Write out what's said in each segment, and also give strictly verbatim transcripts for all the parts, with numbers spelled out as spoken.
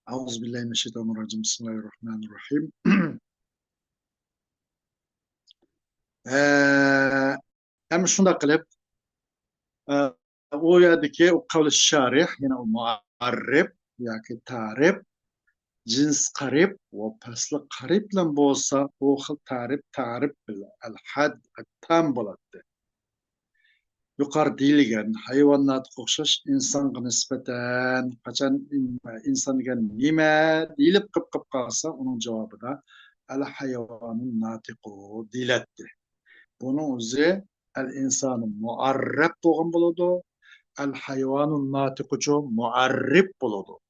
أعوذ بالله من الشيطان الرجيم. بسم الله الرحمن الرحيم. ئە، ئەمما شۇنداق قىلىپ، ئە، ئۇ يەردىكى ئۇ قەۋلى شارىھ، يەنى ئۇ مۇئەررىب ياكى تەرىپ، جىنس قەرىب ۋە پەسلى قەرىب بىلەن بولسا، ئۇ خىل تەرىپ، تەرىپ بىلەن ئەل ھەد، ئەت تام بولاتتى. يۇقىرى دېيىلگەن ھايۋان ناتىققا ئوخشاش ئىنسانغا نىسبەتەن قاچان ئىن-، ئىنسان دېگەن نېمە دېيىلىپ قېلىپ قېلىپ قالسا، ئۇنىڭ جاۋابىدا ئەل ھايۋانۇن ناتىقۇ دېيىلەتتى. بۇنىڭ ئۆزى ئەل ئىنسانى مۇئەررەپ بولغان بولىدۇ، ئەل ھايۋانۇن ناتىقۇچۇ مۇئەررىپ بولىدۇ.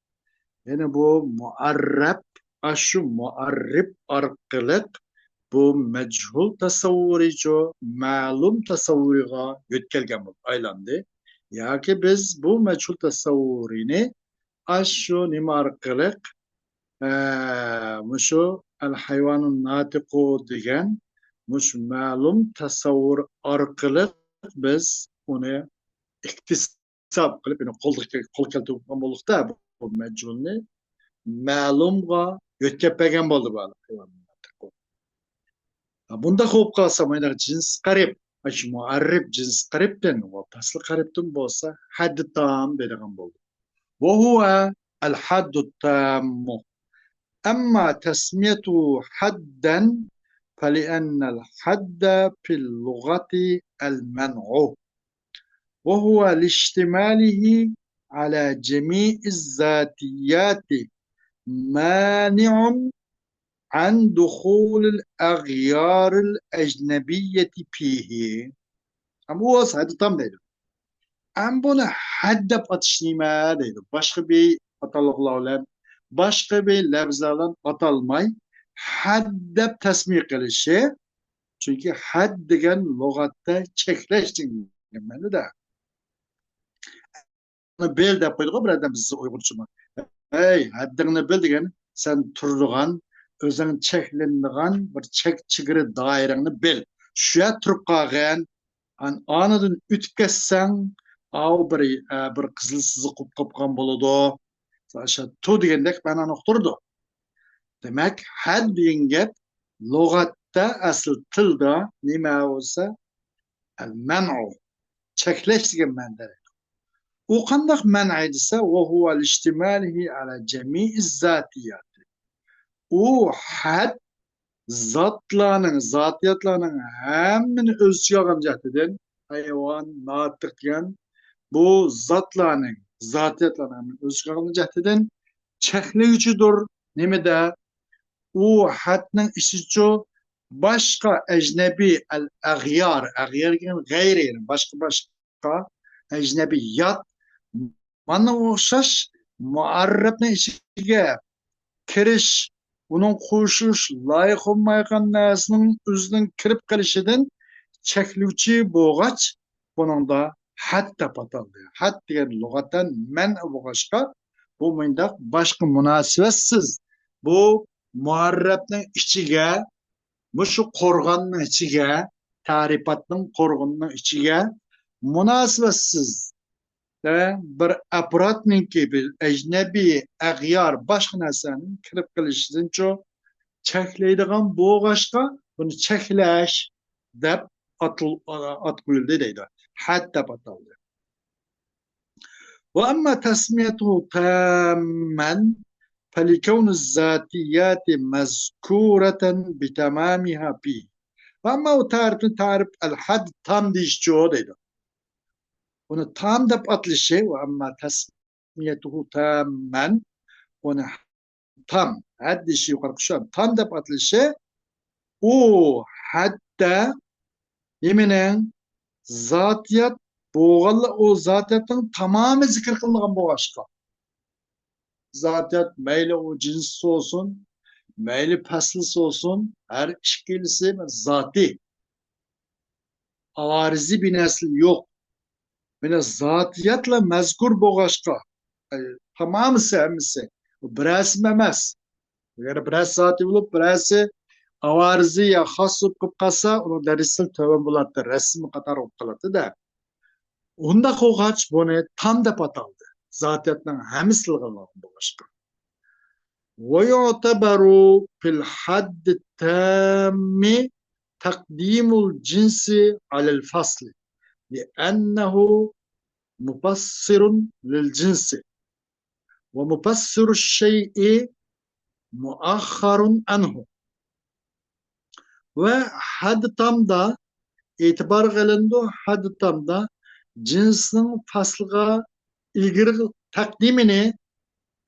يەنى بۇ مۇئەررەپ، ئاشۇ مۇئەررىپ ئارقىلىق بۇ مەجھۇل تەسەۋۋۇرىچۇ مەلۇم تەسەۋۋۇرىغا يۆتكەلگەن بولۇپ ئايلاندى. ياكى بىز بۇ مەجھۇل تەسەۋۋۇرىنى ئاشۇ نېمە ئارقىلىق، ئە، مۇشۇ ئەل ھايۋانۇن ناتىقۇ دېگەن مۇشۇ مەلۇم تەسەۋۋۇر ئارقىلىق بىز ئۇنى ئىكتىساب قىلىپ، يەنى قولغا، قول كەلتۈرۈپ بولغان بولدۇق-تە، بۇ مەجھۇلنى مەلۇمغا يۆتكەپ بەرگەن بولدى بۇ. بۇنداق بولۇپ قالسا، مانا جىنس قەرىب، مۇئەررىب جىنس قەرىبتىن ۋە پەسلى قەرىبتىن بولسا، ھەددى تام دەيدىغان بولدى. وهو الحد التام. أما تسميته حدا فلأن الحد في اللغة المنع، وهو لاشتماله على جميع الذاتيات مانع عن دخول الأغيار الأجنبية فيه. ئەمما ئۇ بولسا ھەددى تام دەيدۇ. ئەمما بۇنى ھەد دەپ ئاتىشى نېمە دەيدۇ. باشقا بىر ئاتالغۇلار بىلەن، باشقا بىر لەپزلەر بىلەن ئاتالماي، ھەد دەپ تەسمىيە قىلىشى. چۈنكى ھەد دېگەن لۇغەتتە چەكلەش دېگەن مەنىدە. بىل دەپ قويدىغۇ بىر ئادەم بىز ئۇيغۇرچىمۇ. ھەي، ھەددىڭنى بىل دېگەن، سەن تۇرىدىغان، ئۆزۈڭ چەكلىنىدىغان بىر چەك چېگرا دائىرەڭنى بىل. شۇ يەردە تۇرۇپ قالغىن. ئان-، ئانىدىن ئۆتۈپ كەتسەڭ، ئاۋۇ بىر، ئە، بىر قىزىل سىزىق قوپۇپ قاپقان بولىدۇ. ئاشۇ تو دېگەندەك مەنانى ئۇقتۇرىدۇ. دېمەك، ھەد دېگەن گەپ لۇغەتتە، ئەسلى تىلدا نېمە بولسا، ئەل مەنئۇ، چەكلەش دېگەن مەنىدە. ئۇ قانداق مەنئى دېسە، وهو لاشتماله على جميع الذاتيات. ئۇ ھەد زاتلارنىڭ، زاتىياتلارنىڭ ھەممىنى ئۆز ئىچىگە ئالغان جەھەتتىن، ھايۋان، ناتىق دېگەن بۇ زاتلارنىڭ، زاتىياتلارنىڭ ھەممىنى ئۆز ئىچىگە ئالغان جەھەتتىن چەكلىگۈچىدۇر. نېمىدە؟ ئۇ ھەدنىڭ ئىچىچۇ باشقا ئەجنەبىي، ئەل ئەغيار، ئەغيار دېگەن غەيرىي، باشقا، باشقا ئەجنەبىيات، مانا ئوخشاش مۇئەررەپنىڭ ئىچىگە كىرىش، ئۇنىڭ قوشۇش لايىق بولمايدىغان نەرسىنىڭ ئۆزىنىڭ كىرىپ قېلىشىدىن چەكلىگۈچى بولغاچ، بۇنىڭدا ھەد دەپ ئاتالدى. ھەد دېگەن لۇغەتەن مەنئى بولغاچقا، بۇ مۇنداق باشقا مۇناسىۋەتسىز، بۇ مۇئەررەپنىڭ ئىچىگە، مۇشۇ قورغاننىڭ ئىچىگە، تەرىپاتنىڭ قورغىنىنىڭ ئىچىگە مۇناسىۋەتسىز، ئە، بىر ئەپرادنىڭكى، بىر ئەجنەبىي، ئەغيار، باشقا نەرسەنىڭ كىرىپ قېلىشىدىنچۇ چەكلەيدىغان بولغاچقا، بۇنى چەكلەش دەپ ئاتىل-، ئات قويۇلدى دەيدۇ. ھەد دەپ ئاتالدى. وأما تسميته تاما فلكون الذاتيات مذكورة بتمامها فيه. ئەمما ئۇ تەرىپنى تەرىپ ئەل ھەد تام دېيىشچۇ دەيدۇ. ئۇنى تام دەپ ئاتىلىشى، وأما تسميته تاما، ئۇنى تام، ھەد دېيىشى يۇقىرىقى شۇ، تام دەپ ئاتىلىشى، ئۇ ھەددە نېمىنىڭ؟ زاتىيات بولغانلا، ئۇ زاتىياتنىڭ تامامى زىكىر قىلىنغان بولغاچقا. زاتىيات مەيلى ئۇ جىنس بولسۇن، مەيلى پەسلىسى بولسۇن، ھەر ئىككىلىسى بىر زاتىي. ئاۋارىزى بىنەسل يوق. مانا زاتىياتلا مەزكۇر بولغاچقا، ئەي، تامامىسى ھەممىسى. بۇ بىرەرسىمۇ ئەمەس. ئەگەر بىرەرسى زاتىي بولۇپ، بىرەرسى ئاۋارىزى يا خاس بولۇپ قېلىپ قالسا، ئۇنىڭ دەرىجىسى تۆۋەن بولاتتى، رەسىمى قاتارلىق بولۇپ قالاتتى-دە. ئۇنداق بولغاچ، بۇنى تام دەپ ئاتالدى. زاتىياتنىڭ ھەممىسى تىلغا ئېلىنغان بولغاچقا. ويعتبر في الحد التام تقديم الجنس على الفصل لأنه مفسر للجنس ومفسر الشيء مؤخر عنه. ۋە ھەددى تامدا ئېتىبارغا ئېلىنىدۇ، ھەددى تامدا جىنسنىڭ پەسلىگە ئىلگىرى تەقدىمىنى،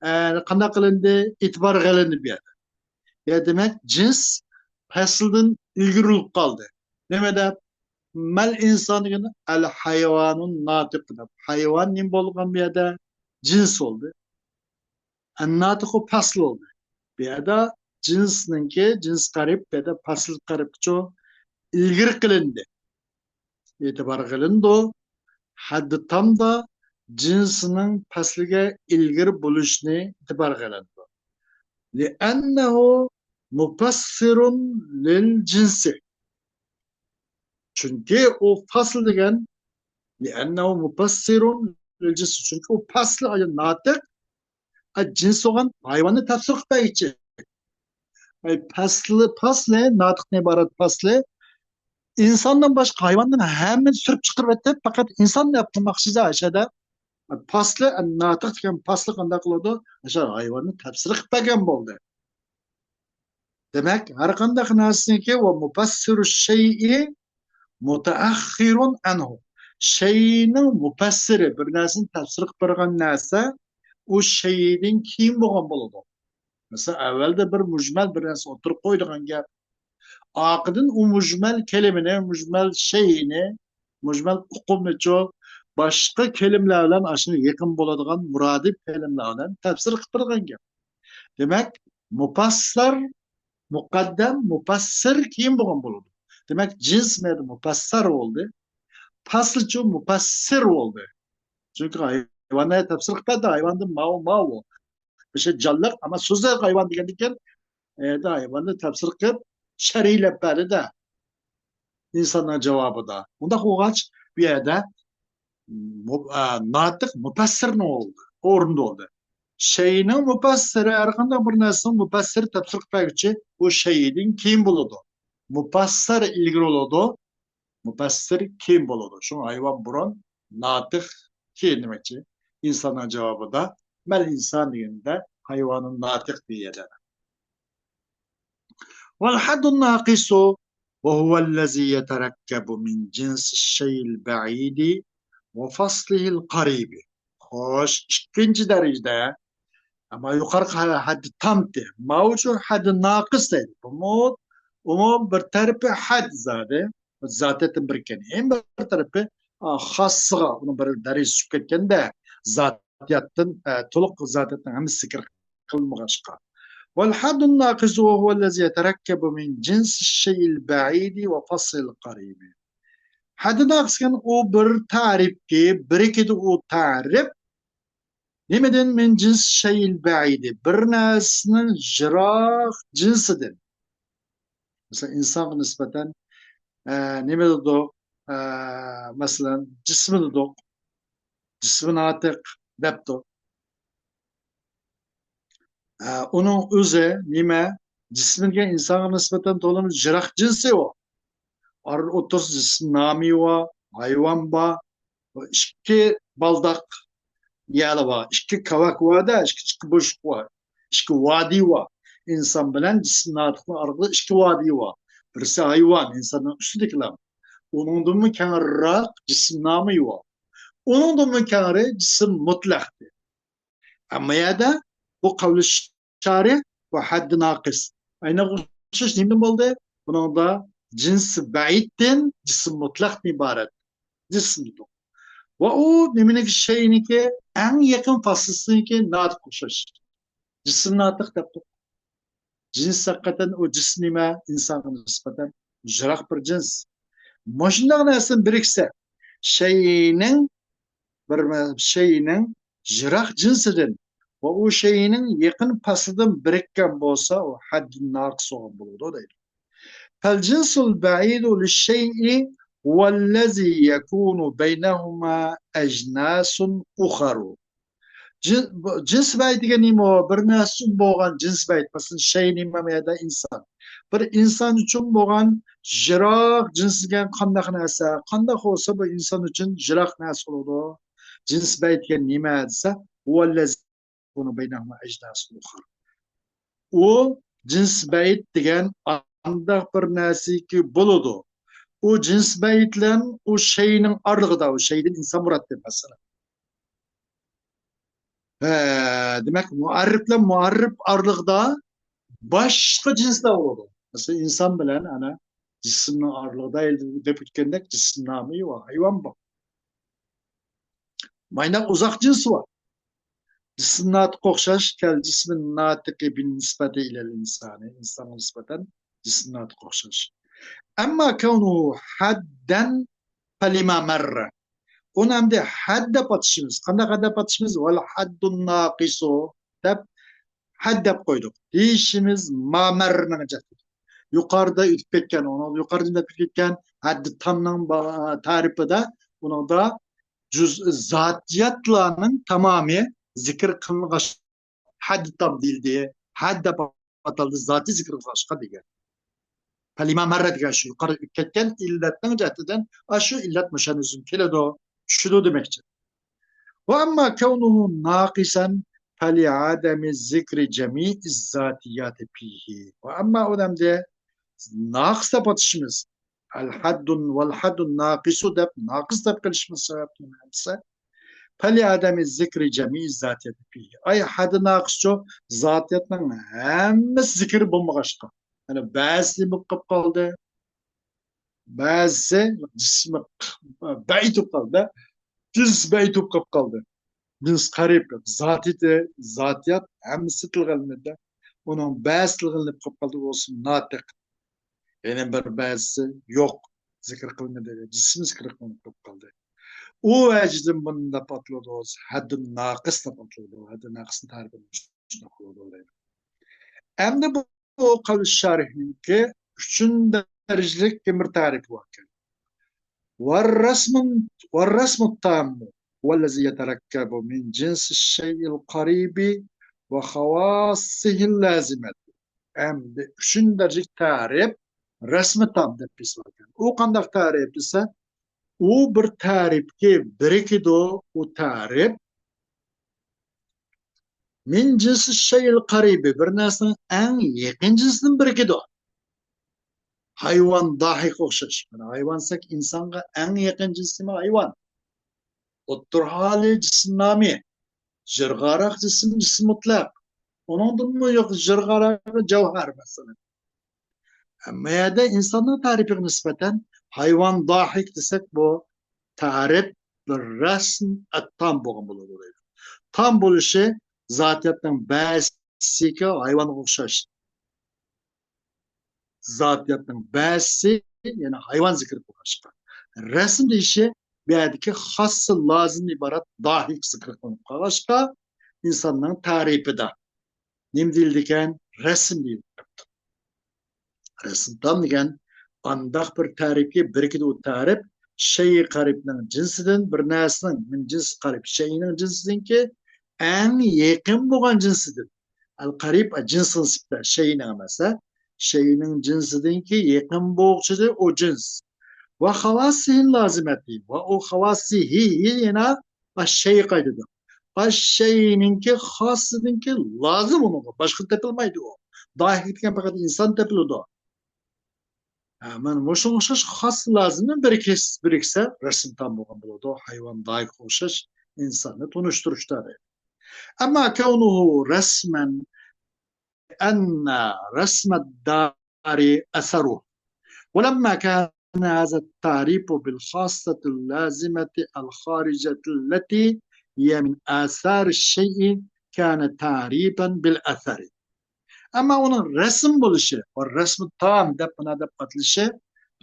ئە، قانداق قىلىندى؟ ئېتىبارغا ئېلىندى بۇ يەردە. يا دېمەك، جىنس پەسلىدىن ئىلگىرى بولۇپ قالدى. نېمە دەپ؟ مەل ئىنسان دېگەن ئەل ھايۋانۇن ناتىق دەپ. ھايۋان نېمە بولغان بۇ يەردە؟ جىنس بولدى. ئەن ناتىق ئۇ پەسل بولدى. بۇ يەردە جىنسنىڭكى، جىنس قەرىب، بۇ يەردە پەسل قەرىبچۇ ئىلگىرى قىلىندى. ئېتىبارغا ئېلىنىدۇ. ھەددى تامدا جىنسنىڭ پەسلىگە ئىلگىرى بولۇشنى ئېتىبارغا ئېلىنىدۇ. لأنه مفسر للجنس. چۈنكى ئۇ پەسل دېگەن، لأنه مفسر للجنس. چۈنكى ئۇ پەسل، ناتىق، ئە، جىنس بولغان ھايۋاننى تەپسىر قىلىپ بەرگۈچى. ئەي، پەسلى، پەسلى، ناتىقتىن ئىبارەت پەسلى. ئىنساندىن باشقا ھايۋاندىن ھەممىنى سۈرۈپ چىقىرىۋېتىپ، پەقەت ئىنسان دەپ قىلماقچىدا ئاشۇ يەردە. پەسلى، ناتىق دېگەن پەسلى قانداق قىلىدۇ؟ ئاشۇ ھايۋاننى تەپسىر قىلىپ بەرگەن بولدى. دېمەك، ھەر قانداق نەرسىنىڭكى ۋە مۇپەسسىرۇ شەيئى مۇتەئەخخىرۇن ئەنھۇ. شەيئىنىڭ مۇپەسسىرى، بىر نەرسىنى تەپسىر قىلىپ بەرگەن نەرسە، ئۇ شەيئىدىن كېيىن بولغان بولىدۇ. مەسىلەن، ئەۋۋەلدە بىر مۇجمەل بىر نەرسە ئوتتۇرىغا قويىدىغان گەپ. ئارقىدىن ئۇ مۇجمەل كەلىمىنى، مۇجمەل شەيئىنى، مۇجمەل ئۇقۇمنىچۇ باشقا كەلىمىلەر بىلەن ئاشۇنى يېقىن بولىدىغان مۇرادىپ كەلىمىلەر بىلەن تەپسىر قىلىپ بەرگەن گەپ. دېمەك، مۇپەسسەر مۇقەددەم، مۇپەسسىر كېيىن بولغان بولىدۇ. دېمەك، جىنس مەدە مۇپەسسەر بولدى. پەسلىچۇ مۇپەسسىر بولدى. چۈنكى ھايۋاننى تەپسىر قىلىپ بەردى، ھايۋاندىن ماۋۇ، ماۋۇ. بىر شەي جانلىق، ئەمما سۆزلەر ھايۋان دېگەندىكىن، ئەدە ھايۋاننى تەپسىر قىلىپ، شەرھلەپ بەردى-دە. ئىنساننىڭ جاۋابىدا. ئۇنداق بولغاچ، بۇ يەردە مۇ-، ئە، ناتىق مۇپەسسىرنىڭ ئورنىدا بولدى. شەيئىنىڭ مۇپەسسىرى، ھەر قانداق بىر نەرسىنىڭ مۇپەسسىرى، تەپسىر قىلىپ بەرگۈچى، ئۇ شەيئىدىن كېيىن بولىدۇ. مۇپەسسەر ئىلگىرى بولىدۇ، مۇپەسسىر كېيىن بولىدۇ. شۇڭا ھايۋان بۇرۇن، ناتىق كېيىن دېمەكچى. ئىنساننىڭ جاۋابىدا، مەل ئىنسان دېگەندە، ھايۋانۇن ناتىق دېيەلەر. والحد الناقص وهو الذي يتركب من جنس الشيء البعيد وفصله القريب. خوش، ئىككىنچى دەرىجىدە، ئەمما يۇقىرىقى ھە-، ھەددى تامتى، ماۋۇچۇ ھەددى ناقىس دەيدۇ. بۇمۇ، ئۇمۇ بىر تەرىپى ھەد زادى، زاتىيەتتىن بىر ئىكەن. يەنە بىر تەرىپى، ئا، خاسسىغا، ئۇنىڭ بىر دەرىجىسى چۈشۈپ كەتكەندە، زاتىيەتتىن، ئە، تولۇق زاتىيەتنىڭ ھەممىسى زىكىر قىلمىغاچقا. والحد الناقص وهو الذي يتركب من جنس الشيء البعيد وفصله القريب. ھەددى ناقىس دېگەن ئۇ بىر تەرىپكى، بىرىكىدۇ ئۇ تەرىپ. نېمىدىن؟ من جنس الشيء البعيد. بىر نەرسىنىڭ يىراق جىنسىدىن. مەسىلەن، ئىنسانغا نىسبەتەن، ئە، نېمە دېدۇق؟ ئە، مەسىلەن، جىسمى دېدۇق. جىسمى ناتىق دەپتۇ. ئە، ئۇنىڭ ئۆزى نېمە؟ جىسمى دېگەن ئىنسانغا نىسبەتەن تولىمۇ يىراق جىنسى ئۇ. ئارىدا ئوتتۇرىسىدا جىسىم نامى بار، ھايۋان بار، ئىككى بالداق يەرلەر بار، ئىككى كاۋاك بار-دە، ئىككى، ئىككى بوشلۇق بار، ئىككى ۋادى بار. ئىنسان بىلەن جىسىم ناتىقنىڭ ئارىلىقىدا ئىككى ۋادى بار. بىرسى ھايۋان، ئىنساننىڭ ئۈستىدىكىلەر. ئۇنىڭدىنمۇ كەڭرىراق جىسىم نامى بار. ئۇنىڭدىنمۇ كەڭرى جىسىم مۇتلەقتى. ئەمما يەردە بۇ قەۋلى شارى، بۇ ھەددى ناقىس. ئەينىگە ئوخشاش نېمە بولدى؟ بۇنىڭدا جىنسى بەئىدتىن جىسىم مۇتلەقتىن ئىبارەت. جىسىم دېدۇق. ۋە ئۇ نېمىنىڭكى، شەيئىنىڭكى ئەڭ يېقىن پەسلىسىنىڭكى ناتىق ئوخشاش. جىسىم ناتىق دەپتۇق. جىنس ھەقىقەتەن ئۇ جىسىم نېمە؟ ئىنسانغا نىسبەتەن يىراق بىر جىنس. مۇشۇنداق نەرسىدىن بىرىكسە، شەيئىنىڭ بىر مە-، شەيئىنىڭ يىراق جىنسىدىن ۋە ئۇ شەيئىنىڭ يېقىن پەسلىدىن بىرىككەن بولسا، ئۇ ھەددىن ناقىس بولغان بولىدۇ دەيدۇ. فالجنس البعيد للشيء هو الذي يكون بينهما أجناس أخر. جىن-، بۇ جىنس بەيت دېگەن نېمە ئۇ؟ بىر نەرسە ئۈچۈن بولغان جىنس بەيت. مەسىلەن، شەي نېمە؟ بۇ يەردە ئىنسان. بىر ئىنسان ئۈچۈن بولغان يىراق جىنس دېگەن قانداق نەرسە؟ قانداق بولسا بۇ ئىنسان ئۈچۈن يىراق نەرسە بولىدۇ؟ جىنس بەيت دېگەن نېمە دېسە، ھۇۋەللەزى يەكۇنۇ بەينەھۇمۇ ئەجناسۇن ئۇخرا. ئۇ جىنس بەيت دېگەن ئانداق بىر نەرسىكى بولىدۇ. ئۇ جىنس بەيت بىلەن ئۇ شەينىڭ ئارىلىقىدا، ئۇ شەيدىن ئىنسان مۇراد دەپ مەسىلەن. ھە، دېمەك، مۇئەررىپ بىلەن مۇئەررىپ ئارىلىقىدا باشقا جىنسلار بولىدۇ. مەسىلەن، ئىنسان بىلەن ئەنە جىسىمنىڭ ئارىلىقىدا دەپ ئۆتكەندەك جىسىم نامى ۋە ھايۋان بار. ماينا ئۇزاق جىنسى بار. جىسىم ناتىققا ئوخشاش، كەل جىسمىن ناتىقى بىن نىسبەتى ئىلەل ئىنسانى، ئىنسانغا نىسبەتەن جىسىم ناتىققا ئوخشاش. ئەمما كەۋنۇ ھەددەن فەلىما مەررە. ئۇنى ئەمدى ھەد دەپ ئاتىشىمىز. قانداق ھەد دەپ ئاتىشىمىز؟ ۋەل ھەددۇن ناقىسۇ دەپ ھەد دەپ قويدۇق. دېيىشىمىز ما مەررىنىڭ جەھدىدە. يۇقىرىدا ئۆتۈپ كەتكەن، ئۇنىڭ يۇقىرىدا ئۆتۈپ كەتكەن ھەددى تامنىڭ با-، تەرىپىدە، ئۇنىڭدا جۈز-، زاتىياتلارنىڭ تامامى زىكىر قىلىنغاچ ھەددى تام دېيىلدى. ھەد دەپ ئاتالدى، زاتى زىكىر قىلغاچقا دېگەن. پەلىما مەررە دېگەن شۇ يۇقىرى ئۆتۈپ كەتكەن ئىللەتنىڭ جەھىتىدىن ئاشۇ ئىللەت مۇشۇنىڭ ئۈستىدىن كېلىدۇ، چۈشىدۇ دېمەكچى. ۋە ئەمما كەۋنۇھۇ ناقىسەن فەلىئادەمى زىكرى جەمىئىز زاتىياتى فىھى. ۋە ئەمما ئۇ دەمدە ناقىس دەپ ئاتىشىمىز. ئەل ھەددۇن ۋەل ھەددۇن ناقىسۇ دەپ ناقىس دەپ قىلىشىمىز سەۋەبتىن نېمە دېسە، فەلىئادەمى زىكرى جەمىئىز زاتىياتى فىھى. ئاي، ھەددى ناقىسچۇ؟ زاتىياتنىڭ ھەممىسى زىكىر بولمىغاچقا. يەنى بەزىسى بولۇپ قالدى. بەزىسى جىسمى بەيت بولۇپ قالدى. جىنس بەيت بولۇپ قالدى. جىنس قەرىب، زاتىيىتى، زاتىيات ھەممىسى تىلغا ئېلىنمىدى. ئۇنىڭ بەزىسى تىلغا ئېلىنىپ قېلىپ قالدى، بولسا ناتىق. يەنە بىر بەزىسى يوق، زىكىر قىلىنمىدى. جىسمى زىكىر قىلىنىپ قېلىپ قالدى. ئۇ ۋەجىدىن بۇنى دەپ ئاتىلىدۇ، ھەددى ناقىس دەپ ئاتىلىدۇ. ھەددى ناقىسنى تەرىپىنى شۇنداق قىلىدۇ دەيدۇ. ئەمدى بۇ قەۋل شارىھنىڭكى ئۈچىنچى دەرىجىلىك بىر تەرىپى باركەن. والرسم، والرسم التام هو الذي يتركب من جنس الشيء القريب وخواصه اللازمة. ئەمدى ئۈچىنچى دەرىجىلىك تەرىپ رەسمى تام دەپ بىرسى باركەن. ئۇ قانداق تەرىپ دېسە، ئۇ بىر تەرىپكە بىرىكىدۇ، ئۇ تەرىپ مىن جىنسى شەيئىل قەرىبى، بىر نەرسىنىڭ ئەڭ يېقىن جىنسىدىن بىرىكىدۇ. ھايۋان، داھىغا ئوخشاش. مانا ھايۋان دېسەك، ئىنسانغا ئەڭ يېقىن جىنسى ھايۋان. ئوتتۇرا ھالى جىسىم نامى. جىرغاراق جىسىم، جىسىم مۇتلەق. ئۇنىڭدىنمۇ يۇقىرى جىرغاراق جەۋھەر، مەسىلەن. ھەممە يەردە ئىنساننىڭ تەرىپىگە نىسبەتەن ھايۋان، داھىك دېسەك، بۇ تەرىپ بىر رەسم ئەتتام بولغان بولىدۇ دەيدۇ. تام بولۇشى زاتىيەتنىڭ بەزىسىگە ھايۋانغا ئوخشاش. زاتىيەتنىڭ بەزىسى، يەنى ھايۋان زىكىر قىلغاچقا. رەسم دېيىشى بۇ يەردىكى خاسسى لازىمدىن ئىبارەت داھىك زىكىر قىلىنىپ قالغاچقا، ئىنساننىڭ تەرىپىدە نېمە دېيىلىدىكەن؟ رەسىم دېيىلىپ قاپتۇ. رەسىم تام دېگەن ئانداق بىر تەرىپكە بىرىكىدۇ، ئۇ تەرىپ شەيئى قەرىبنىڭ جىنسىدىن، بىر نەرسىنىڭ، مىن جىنسى قەرىب، شەيئىنىڭ جىنسىدىنكى ئەڭ يېقىن بولغان جىنسىدىن. ئەل قەرىب، جىنسىڭ سىپتا، شەيئىنىڭ ئەمەس، ھە؟ شەيئىنىڭ جىنسىدىنكى يېقىن بولغۇچىدۇر ئۇ جىنس. ۋە خاۋاسسىھىن لازىمەتى، ۋە ئۇ خاۋاسسىھى يەنە ئاششەيگە قايتىدۇ. ئاششەينىڭكى خاسسىدىنكى لازىم ئۇنىڭغا، باشقا تېپىلمايدۇ ئۇ. داھىك دېگەن پەقەت ئىنسان تېپىلىدۇ. ھە، مانا مۇشۇنىڭغا ئوخشاش خاس لازىمنى بىرىكس-، بىرىكسە رەسىم تام بولغان بولىدۇ. ھايۋان، داھىكقا ئوخشاش ئىنساننى تونۇشتۇرۇشتا دەيدۇ. ئەمما كەۋنۇھۇ رەسمەن لىئەننە رەسمەد دارى ئەسەرۇھ. ولما كان هذا التعريف بالخاصة اللازمة الخارجة التي هي من آثار الشيء كان تعريفا بالأثر. ئەمما ئۇنىڭ رەسىم بولۇشى، ۋە رەسمى تام دەپ مانا دەپ ئاتىلىشى،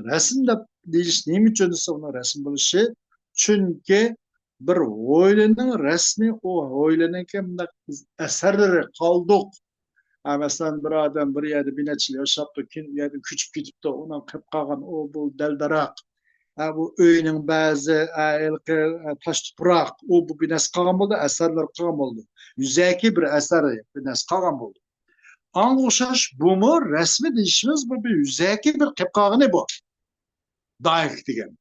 رەسىم دەپ دېيىش نېمە ئۈچۈن دېسە، ئۇنىڭ رەسىم بولۇشى، چۈنكى بىر ھويلىنىڭ رەسمى، ئۇ ھويلىنىڭكى مۇنداق ئەسەرلىرى، قالدۇق. ھە، مەسىلەن، بىر ئادەم بىر يەردە بىر نەچچە يىل ياشاپتۇ، كېيىن ئۇ يەردىن كۆچۈپ كېتىپتۇ، ئۇنىڭ قېلىپ قالغان ئۇ، بۇ دەل-دەرەخ، ئە، بۇ ئۆينىڭ بەزى، ئە، ھېلىقى، ئە، تاش تۇپراق، ئۇ بۇ بىر نەرسە قالغان بولىدۇ، ئەسەرلەر قالغان بولىدۇ. يۈزەكى بىر ئەسەر، بىر نەرسە قالغان بولىدۇ. ئاڭغا ئوخشاش بۇمۇ رەسىم دېيىشىمىز بۇ بىر يۈزەكى بىر قېلىپ قالغىنى بۇ. داھىك دېگەن.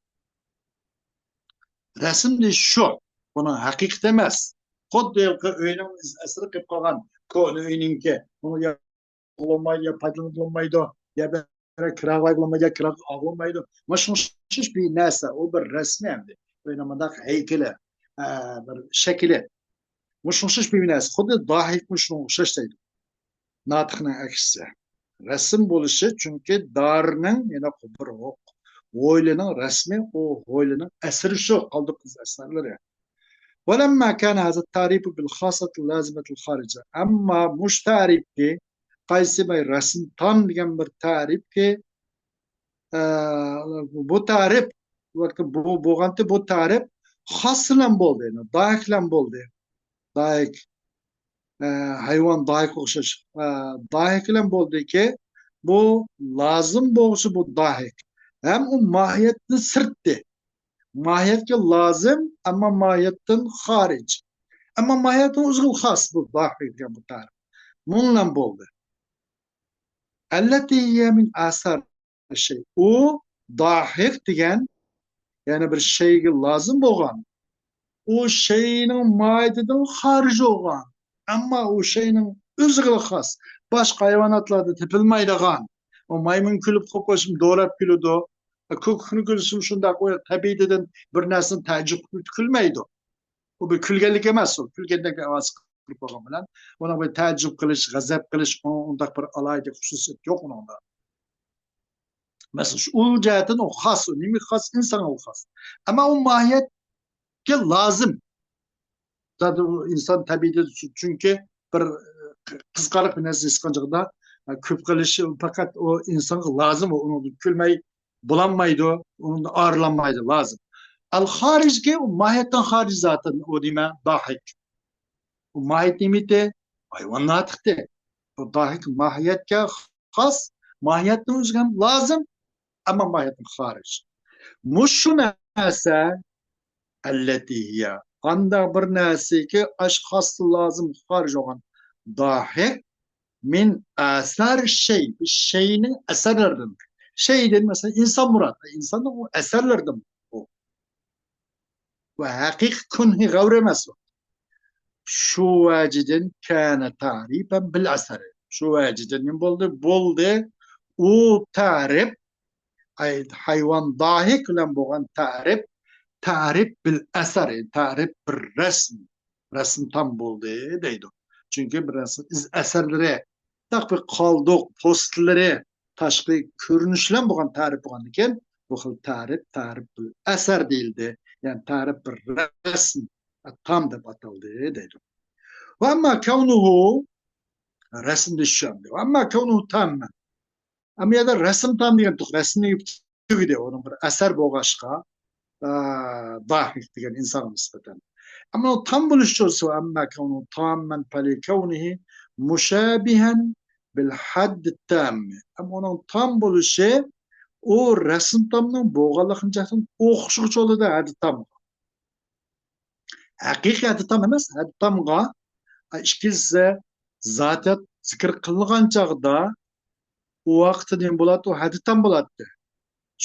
رەسىم دېيىش شۇ. بۇنىڭ ھەقىقىتى ئەمەس. خۇددى ھېلىقى ئۆينىڭ ئەسىرى قېلىپ قالغان كونا ئۆينىڭكى. بۇنى يا بولمايدۇ، يا پايدىلىنىپ بولمايدۇ، يا بىر كىراغا بولمايدۇ، يا كىراغا ئالمايدۇ. مانا شۇنىڭ ئوخشاش بىر نەرسە، ئۇ بىر رەسىم ئەمدى. ئۆينىڭ مۇنداق ھەيكىلى، ئە، بىر شەكلى. مۇشۇنىڭ ئوخشاش بىر نەرسە. خۇددى داھىكمۇ شۇنىڭغا ئوخشاش دەيدۇ. ناتىقنىڭ ئەكسىچە. رەسىم بولۇشى، چۈنكى دارنىڭ، يەنە بىر ھوق-، ھويلىنىڭ رەسىمى، ئۇ ھويلىنىڭ ئەسىرى شۇ، قالدۇق ئەسەرلىرى. ولما كان هذا التعريف بالخاصة اللازمة الخارجة. ئەمما مۇشۇ تەرىپكى، قايسى بىر رەسىم تام دېگەن بىر تەرىپكى، ئە، بۇ تەرىپ، بۇ، بولغانتى بۇ تەرىپ خاس بىلەن بولدى، يەنى داھىك بىلەن بولدى. داھىك، ئە، ھايۋان داھىكقا ئوخشاش، ئە، داھىك بىلەن بولدىكى، بۇ لازىم بولغۇچى بۇ داھىك. ھەم ئۇ ماھىيەتتىن سىرتتى. ماھىيەتكە لازىم، ئەمما ماھىيەتتىن خارىج. ئەمما ماھىيەتنىڭ ئۆزىگە خاس بۇ داھىك دېگەن بۇ تەرىپ. مۇنۇ بىلەن بولدى. التي هي من آثار شەي. ئۇ داھىك دېگەن، يەنى بىر شەيگە لازىم بولغان، ئۇ شەينىڭ ماھىيىتىدىن خارىج بولغان، ئەمما ئۇ شەينىڭ ئۆزىگىلا خاس، باشقا ھايۋاناتلاردا تېپىلمايدىغان، ئۇ مايمۇن كۈلۈپ قوپۇشۇم دوراپ كۈلىدۇ، كۆكۈكنى كۈلسىمۇ شۇنداق، ئۇ تەبىئىتىدىن بىر نەرسىنى تەئەججۈپ قىلىپ كۈلمەيدۇ. ئۇ بىر كۈلگەنلىك ئەمەس، ئۇ كۈلگەندەك بىر ئاۋاز چىقىرىپ قويغان بىلەن ئۇنىڭ بىر تەئەججۈپ قىلىش، غەزەپ قىلىش، ئۇ-، ئۇنداق بىر ئالاھىدە خۇسۇسىيەت يوق ئۇنىڭدا. مەسىلەن، شۇ ئۇ جەھەتتىن ئۇ خاس، ئۇ نېمىگە خاس؟ ئىنسانغا خاس. ئەمما ئۇ ماھىيەتكە لازىم. زادى ئۇ ئىنسان تەبىئىتى، چۈنكى بىر قىزىقارلىق بىر نەرسە ھېس قىلغان چاغدا، كۆپ قىلىشى پەقەت ئۇ ئىنسانغا لازىم، ئۇ ئۇنىڭدىن كۈلمەي بولالمايدۇ، ئۇنىڭدىن ئايرىلالمايدۇ، لازىم. ئەل خارىجكى ئۇ ماھىيەتتىن خارىج زاتەن، ئۇ نېمە؟ داھىك. بۇ ماھىيەت نېمىتى؟ ھايۋان ناتىقتى. بۇ داھىك ماھىيەتكە خاس، ماھىيەتنىڭ ئۆزىگە ھەم لازىم، ئەمما ماھىيەتتىن خارىج. مۇشۇ نەرسە، التي هي، قانداق بىر نەرسىكى ئاشۇ خاستىن لازىم خارىج بولغان داھىك، من آثار شەي، بىر شەينىڭ ئەسەرلىرىدىن. شەيدىن، مەسىلەن، ئىنسان مۇراد، ئىنساننىڭ ئۇ ئەسەرلىرىدىن ئۇ. ۋە ھەقىقىي كۇنھى غەۋر ئەمەس ئۇ. شۇ ۋەجىدىن كان تەرىپەن بىل ئەسەر. شۇ ۋەجىدىن نېمە بولدى؟ بولدى. ئۇ تەرىپ، ئەي، ھايۋان داھىك بىلەن بولغان تەرىپ، تەرىپ بىل ئەسەر، تەرىپ بىر رەسىم. رەسىم تام بولدى دەيدۇ. چۈنكى بىر رەسىم ئىز ئەسەرلىرى، بىر قالدۇق پوستلىرى، تاشقى كۆرۈنۈشلەر بولغان تەرىپ بولغاندىكىن، بۇ خىل تەرىپ، تەرىپ بىل ئەسەر دېيىلدى. يەنى تەرىپ بىر رەسىم، تام دەپ ئاتالدى دەيدۇ. ۋە ئەمما كەۋنۇھۇ، رەسىمدە شۇ ئەمدى. ۋە ئەمما كەۋنۇھۇ تاممەن. ئەمما يەردە رەسىم تام دېگەن تۇق، رەسىمنى تۈگىدى، ئۇنىڭ بىر ئەسەر بولغاچقا، ئە، داھىك دېگەن ئىنسانغا نىسبەتەن. ئەمما ئۇ تام بولۇش چولىسى، ئەمما كەۋنۇ تاممەن پەلى كەۋنىھى مۇشابىھەن بىل ھەددى تاممى. ئەمما ئۇنىڭ تام بولۇشى ئۇ رەسىم تامنىڭ بولغانلىقىنى جەھەتتىن ئوخشىغۇچ بولىدۇ ھەددى تامغا. ھەقىقىي ھەددى تام ئەمەس، ھەددى تامغا ئىككىلىسى زاتىيەت زىكىر قىلىنغان چاغدا ئۇ ۋاقىتتا نېمە بولاتتى؟ ئۇ ھەددى تام بولاتتى.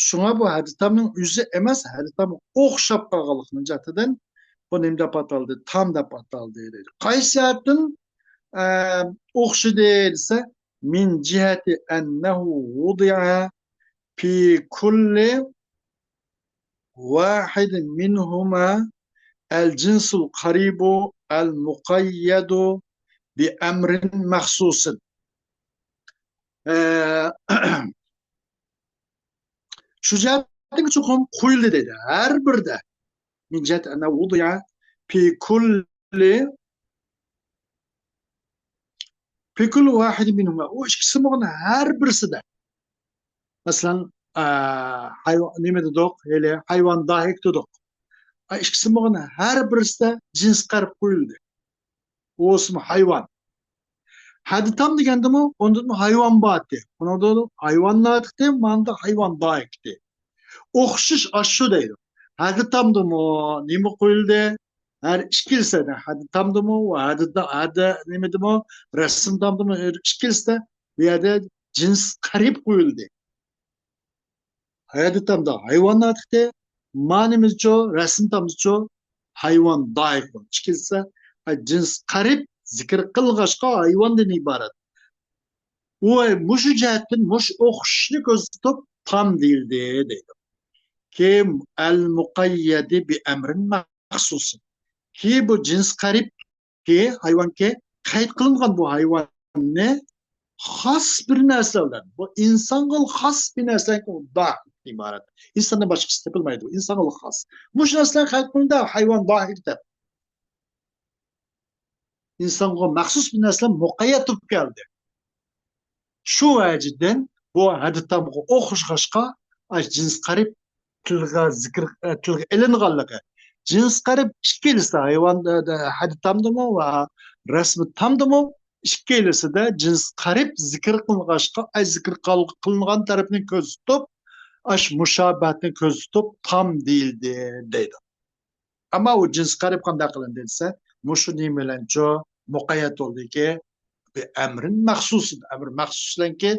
شۇڭا بۇ ھەددى تامنىڭ ئۆزى ئەمەس، ھەددى تامغا ئوخشاپ قالغانلىقىنىڭ جەھىتىدىن بۇ نېمە دەپ ئاتالدى؟ تام دەپ ئاتالدى دەيدۇ. قايسى جەھەتتىن، ئە، ئوخشىدى دېسە، من جىھەتى ئەننەھۇ ۋۇدىئە في كل واحد منهما الجنس القريب المقيد بأمر مخصوص. ئە، شۇ جەھەتتىن چوقۇم قويۇلدى دەيدۇ. ھەر بىردە. من جىھەتى ئەننەھۇ ۋۇدىئە في كل في كل واحد منهما، ئۇ ئىككىسى بولغان ھەر بىرسىدە. مەسىلەن، ئە، ھايۋا-، نېمە دېدۇق؟ ھېلى ھايۋان داھىك دېدۇق. ئە، ئىككىسى بولغان ھەر بىرسىدە جىنس قەرب قويۇلدى. ئۇ ئىسمى ھايۋان. ھەددى تام دېگەندىمۇ، ئۇندىمۇ ھايۋان بارتى. ئۇنىڭدا ھايۋان ناتىقتى، ماندا ھايۋان داھىكتى. ئوخشىشى ئاشۇ دەيدۇ. ھەدە تامدىمۇ نېمە قويۇلدى؟ ھەر ئىككىلىسىدە، ھەدە تامدىمۇ ۋە ھەدە، ھەدە نېمىدىمۇ، رەسىم تامدىمۇ، ئىككىلىسىدە بۇ يەردە جىنس قەرىب قويۇلدى. ھەدە تامدا ھايۋان ناتىقتى، ما نېمىدىچۇ، رەسىم تامدىچۇ، ھايۋان داھىك بولدى. ئىككىلىسى، جىنس قەرىب زىكىر قىلغاچقا ھايۋاندىن ئىبارەت. ئۇ مۇشۇ جەھەتتىن مۇشۇ ئوخشىشىشنى كۆزدە تۇتۇپ تام دېيىلدى دەيدۇ. كىم ئەل مۇقەييەدى بى ئەمرىن مەخسۇس. كى بۇ جىنس قەرىبكى ھايۋانكى قەيت قىلىنغان بۇ ھايۋاننى خاس بىر نەرسە بىلەن، بۇ ئىنسانغا خاس بىر نەرسە داھىكتىن ئىبارەت. ئىنساندىن باشقىسى تېپىلمايدۇ. ئىنسانغا خاس. مۇشۇ نەرسىلەر قەيت قىلىندا ھايۋان داھىك دەپ. ئىنسانغا مەخسۇس بىر نەرسىلەر مۇقەييەت بولۇپ كەلدى. شۇ ۋەجىدىن بۇ ھەدىتامغا ئوخشىغاچقا، ئاش جىنس قەرىب تىلغا زىكىر، ئە، تىلغا ئېلىنغانلىقى. جىنس قەرىب ئىككىلىسى ھايۋان، ئە، ئە، ھەدىتامدىمۇ ۋە رەسمىتامدىمۇ ئىككىلىسىدە جىنس قەرىب زىكىر قىلىنغاچقا، ئاي زىكىر قىل-، قىلىنغان تەرەپنى كۆزىتىپ، ئاش مۇشابەھەتنى كۆزىتىپ تام دېيىلدى دەيدۇ. ئەمما ئۇ جىنس قەرىب قانداق قىلىندى دېسە، مۇشۇ نېمە بىلەنچۇ مۇقەييەت بولدىكى، بى ئەمرىن مەخسۇس، ئەمر مەخسۇس بىلەنكى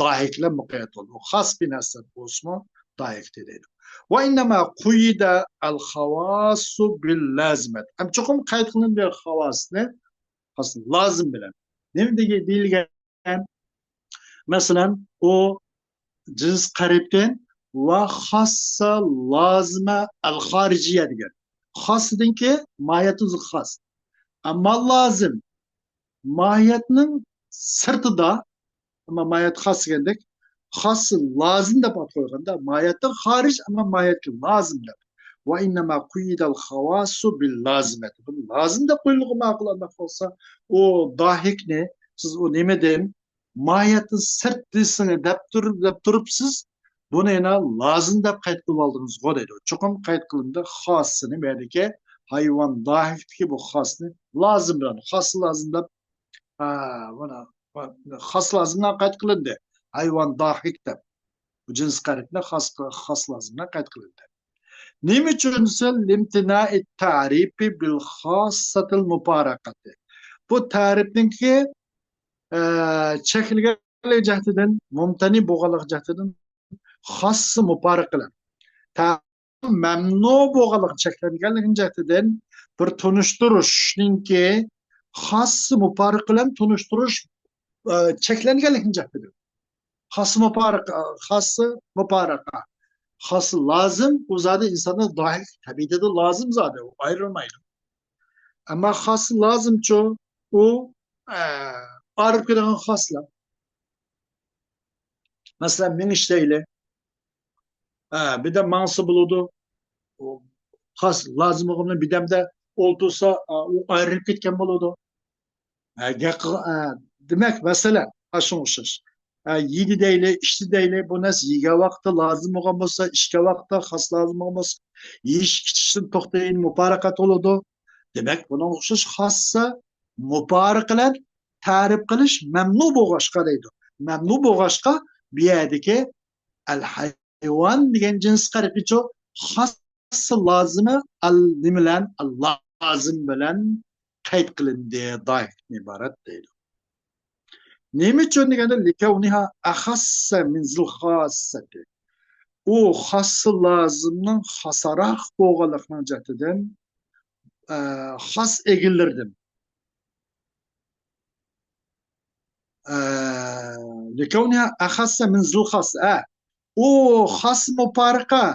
داھىكلەر مۇقەييەت بولدى. ئۇ خاس بىر نەرسە بولسىمۇ داھىكتى دەيدۇ. ۋە ئىننەما قۇيىدە ئەل خاۋاسۇ بىل لازىمەت. ئەم چوقۇم قەيت قىلىندى خاۋاسنى خاس لازىم بىلەن. نېمە دېگە-، دېيىلگەن؟ مەسىلەن، ئۇ جىنس قەرىبتىن ۋە خاسسا لازىمە ئەل خارىجىيە دېگەن. خاسسىدىنكى ماھىيەتنىڭ خاس. ئەمما لازىم ماھىيەتنىڭ سىرتىدا، ئەمما ماھىيەت خاس دېگەندەك، خاسسى لازىم دەپ ئات قويغاندا، ماھىيەتتىن خارىج، ئەمما ماھىيەتكە لازىم دەپ. ۋە ئىننەما قۇيىدەل خاۋاسۇ بىل لازىمەت. بۇنى لازىم دەپ قويۇلغان ماقۇل ئانداق بولسا، ئۇ داھىكنى سىز ئۇ نېمىدىن ماھىيەتتىن سىرت دېسىڭى دەپ تۇرۇپ، دەپ تۇرۇپسىز، بۇنى يەنە لازىم دەپ قەيت قىلىپ ئالدىڭىزغۇ دەيدۇ. چوقۇم قەيت قىلىندى خاسسىنى، بۇ يەردىكى ھايۋان داھىكتىكى بۇ خاسنى لازىم بىلەن، خاس لازىم دەپ، ئا، مانا، خاس لازىمدىن قەيت قىلىندى. ھايۋان داھىك دەپ. بۇ جىنس قەرىبنى خاس، خاس لازىمدىن قەيت قىلىندى. نېمە ئۈچۈن دېسە، لىمتىنائىت تەرىپى بىل خاسساتىل مۇپارىقەتى. بۇ تەرىپنىڭكى، ئە، چەكلىگەنلىك جەھىتىدىن، مۇمتەنى بولغانلىق جەھىتىدىن خاسسى مۇپارىقە بىلەن. تە-، مەمنۇ بولغانلىق چەكلەنگەنلىكىنىڭ جەھىتىدىن بىر تونۇشتۇرۇشنىڭكى خاسسى مۇپارىقە بىلەن تونۇشتۇرۇش، ئە، چەكلەنگەنلىكىنىڭ جەھىتىدىن. خاسسى مۇپارىقە، خاسسى مۇپارىقە. خاسسى لازىم، ئۇ زادى ئىنساننىڭ داھىي تەبىئىتىدە لازىم زادى، ئۇ ئايرىلمايدۇ. ئەمما خاسسى لازىمچۇ، ئۇ، ئە، ئايرىپ كېتىدىغان خاسلار. مەسىلەن، مېڭىش دەيلى. ئە، بىردەم ماڭسا بولىدۇ. ئۇ خاس لازىم بولغىنى بىردەمدە ئولتۇرسا، ئە، ئۇ ئايرىلىپ كەتكەن بولىدۇ. ئە، گەپ قىلغا-، ئە، دېمەك، مەسىلەن، ئاشۇنىڭغا ئوخشاش. ئە، يېدى دەيلى، ئىچتى دەيلى، بۇ نەرسە يېگەن ۋاقىتتا لازىم بولغان بولسا، ئىچكەن ۋاقىتتا خاس لازىم بولغان بولسا، يېيىش، ئىچىشتىن توختىغىنى مۇپارىقەت بولىدۇ. دېمەك، بۇنىڭغا ئوخشاش خاسسا مۇپارىقە بىلەن تەرىپ قىلىش مەمنۇ بولغاچقا دەيدۇ. مەمنۇ بولغاچقا، بۇ يەردىكى ئەل ھايۋان دېگەن جىنس قەرىبىچۇ خاس لازىمى ئەل نېمە بىلەن؟ ئەل لازىم بىلەن قەيت قىلىندى، داھىكتىن ئىبارەت دەيدۇ. نېمە ئۈچۈن دېگەندە، لىكەۋنىھا ئەخەسسە مىن زىل خاسسەتى. ئۇ خاسسى لازىمنىڭ خاساراق بولغانلىقىنىڭ جەھىتىدىن، ئە، خاس ئىگىلىرىدىن. ئە، لىكەۋنىھا ئەخەسسە مىن زىل خاس. ئە، ئۇ خاس مۇپارىقە.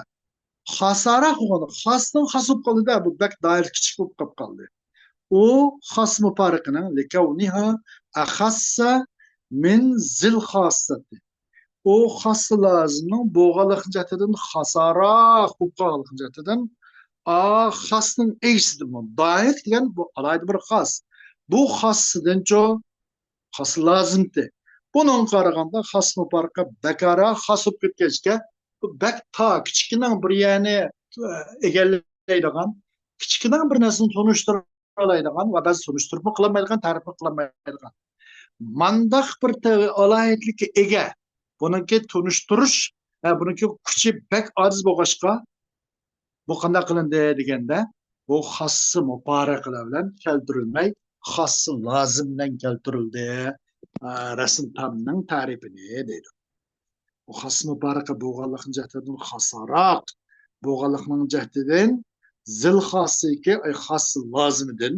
خاساراق بولغان. خاستىن خاس بولۇپ قالدى-دە. بۇ بەك دائىرە كىچىك بولۇپ قاپ قالدى. ئۇ خاس مۇپارىقىنىڭ لىكەۋنىھا ئەخەسسە مىن زىل خاسسەتى. ئۇ خاسسى لازىمنىڭ بولغانلىقى جەھەتتىن خاساراق بولۇپ قالغانلىقى جەھەتتىن، ئا، خاسنىڭ ئىگىسىدىمۇ داھىك دېگەن بۇ ئالاھىدە بىر خاس. بۇ خاسسىدىنچۇ خاس لازىمتى. بۇنىڭغا قارىغاندا خاس مۇپارىقە بەكارا خاس بولۇپ كەتكەچكە، بۇ بەك تا كىچىككىنىڭ بىر يەرنى، ئە، ئىگىلەيدىغان، كىچىككىنىڭ بىر نەرسىنى تونۇشتۇرالايدىغان ۋە بەزى تونۇشتۇرۇپمۇ قىلالمايدىغان، تەرىپمۇ قىلالمايدىغان. مانداق بىر تە-، ئالاھىدىلىككە ئىگە. بۇنىڭكى تونۇشتۇرۇش، ھە، بۇنىڭكى كۈچى بەك ئاجىز بولغاچقا، بۇ قانداق قىلىندى دېگەندە، بۇ خاسسى مۇپارىقىلەر بىلەن كەلتۈرۈلمەي، خاسسى لازىم بىلەن كەلتۈرۈلدى. ئە، رەسىم تامنىڭ تەرىپىنى دەيدۇ. بۇ خاسسى مۇپارىقە بولغانلىقنىڭ جەھىتىدىن خاسراق، بولغانلىقنىڭ جەھىتىدىن زىل خاسسىكى، ئەي، خاسسى لازىمىدىن